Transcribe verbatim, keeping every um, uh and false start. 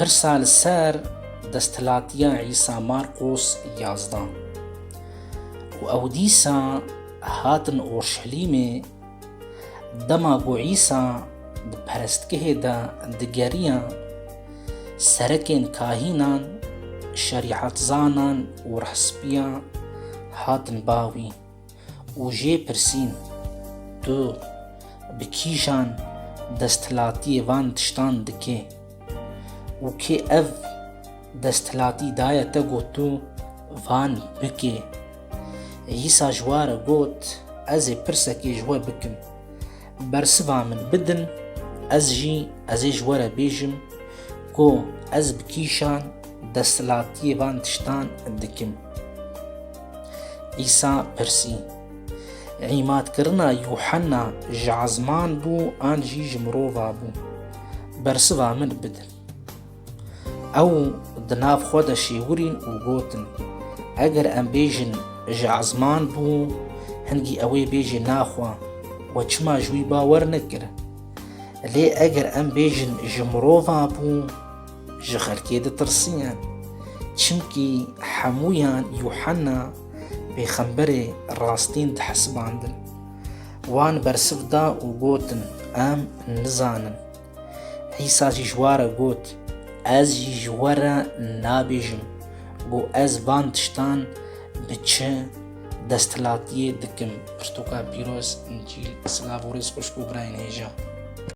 Pirsa li ser desthilatiya Îsa, Marqos yazdeh. Û ew dîsa hatin Orşelîmê, dema ku Îsa di perestgehê de digeriya, serekên kahînan, şerîetzanan û rehspiyan hatin ba wî û jê pirsîn: Tu bi kîjan desthilatiyê van tiştan dikê? Û kê ev desthilatî daye te ku tu van bikê? Îsa ji wa re got: Ez ê pirsekê ji we bikim. Bersiva min bidin, ez jî ez ê ji we re bêjim ku ez bi kîjan desthilatiyê van tiştan dikim. Îsa pirsî: Îmadkirina Yûhenna ji ezman bû an jî ji mirova bû? Bersiva min bidin. Ew di nav xwe de şêwirîn û gotin: Eger em bêjin ji ezman bû, hingî ew ê bêjê: Naxwe, we çima ji wî bawer nekir? Lê eger em bêjin: Ji mirova bû, ji xelkê ditirsiyan, çimkî hemûyan Yûhenna pêxemberê rastîn dihesibandin. Wan bersiv da û gotin: Em nizanin. Îsa jî ji wa re got: Ez jî ji we re nabêjim ku ez van tiştan bi çi desthilatiyê dikim. Pirtûka pîroz, Încîl. Silav û rêz xweş bo birayên hêja.